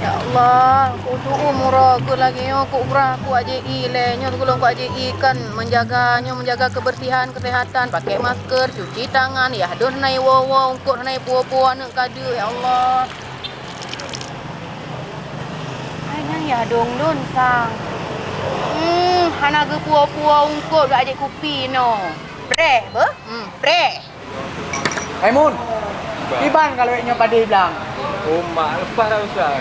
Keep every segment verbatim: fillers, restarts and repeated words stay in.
Ya Allah, untuk umroh ke lagi nyoe, kok murah, kok A J I leh. Nyoe teuka lôn kok A J I kan menjaga, nyoe menjaga kebersihan, kesehatan, pakai masker, cuci tangan, yah dong hana iwoe-woe, ungkot hana ipuwoe-puwoe aneuk kadeuk, ya Allah. Hai nyan yah dong lôn sang. Hmm, hana geupuwoe-puwoe ungkot, gak ajak kupi no. Preh, beuh? Hmm, preh. Hai Mun, kiban ka lawét nyoe padé blang? Oh mak, leupah dak usah.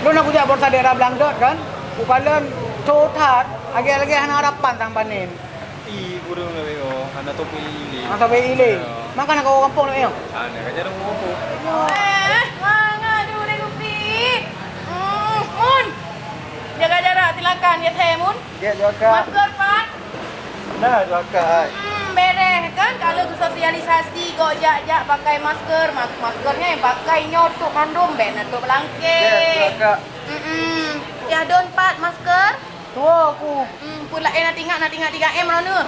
Lôn na kujak baroesa daerah Blang Dot kan, kukalon cot that, lagèe-lagèe hana harapan sang panen. Ih, ureueng lawét nyoe hana tope ilé. Hana tope ilé. Ya. Maka na kawoe gampông lawét nyoe. Hana ka jaroe gampông. Eh, mangat dulu deh kupi. Hmm, Mun. Jaga jarak silakan ya, Teh Mun. Ya, jaga. Masker, Pan. Nah, dua kai. Hmm, bereh kan kalau sosialisasi kok jak-jak pakai masker, mas masker nyan pakai nyoe untuk mandum ben untuk belangke. Ya, dua kai. Hmm, ya don pat masker. Tua aku. Hmm, pula eh nanti ingat nanti ingat tiga M mana?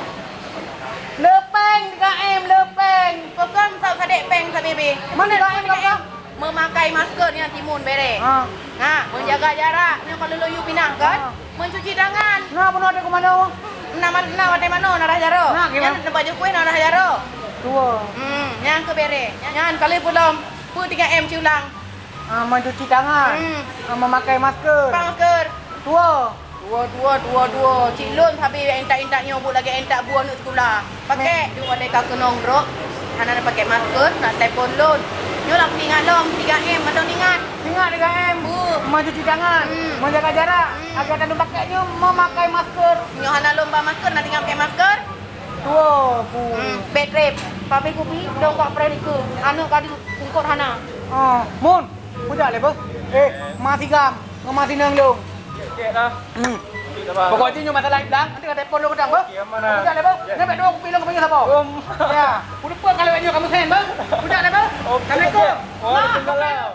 Lepeng tiga M lepeng. Pegang sab sadek peng sabebe. Mana tiga M kau? Memakai masker nyan timun bereh. Ha. Ha, menjaga jarak nyan kalau loyu pinah kan? Ha. Mencuci tangan. Nah, bunoe teuh keu manoe? Na man na watèe manoe na rhah jaroe. Nah, gimana? Nyan teumpat jeuet kueh na rhah jaroe. Tua. Hmm, nyan keu bereh. Nyan kali pulom. Pu tiga M siulang. Ah, mencuci tangan. Hmm. Ah, memakai masker. Pakai masker. Tua. Tua, tua, tua, tua. Cik lôn sabe intat-intat nyoe buet lagèe intat bu aneuk sikula. Pakai. Nyoe watèe ka keunong brok, hana na pakai masker, na telepon lôn. Nyoe lam ingat lom, tiga M, mantong ingat. Ingat tiga M. Bu. Mencuci tangan, hmm, menjaga jarak. Hmm. Agar tanyoe pakai nyoe memakai masker. Nyoe hana lom ba masker, na tinggai pakai masker. Tua, bu. Hmm, bad trip. Papi kupi, dong kak pernah ikut. Aneuk kadu, ungkot hana. Ah, Mun, kujak lé, beuh. Eh, masih gang, masih nang lom. Cek, cek dah. Hmm. Cek dah, Bang. Pokok jih nyoe masalah iblang, nanti ka telepon lôn keudang, beuh. Okey, aman dah. Cek. Cek. Nyoe bèk dua kupi lôn keu meunyoe sapo. Om. Ya. Udah pun kalau nyoe kamu sen, beuh. Udah dah, beuh. Okey, Assalamualaikum. Okey. Waalaikumsalam.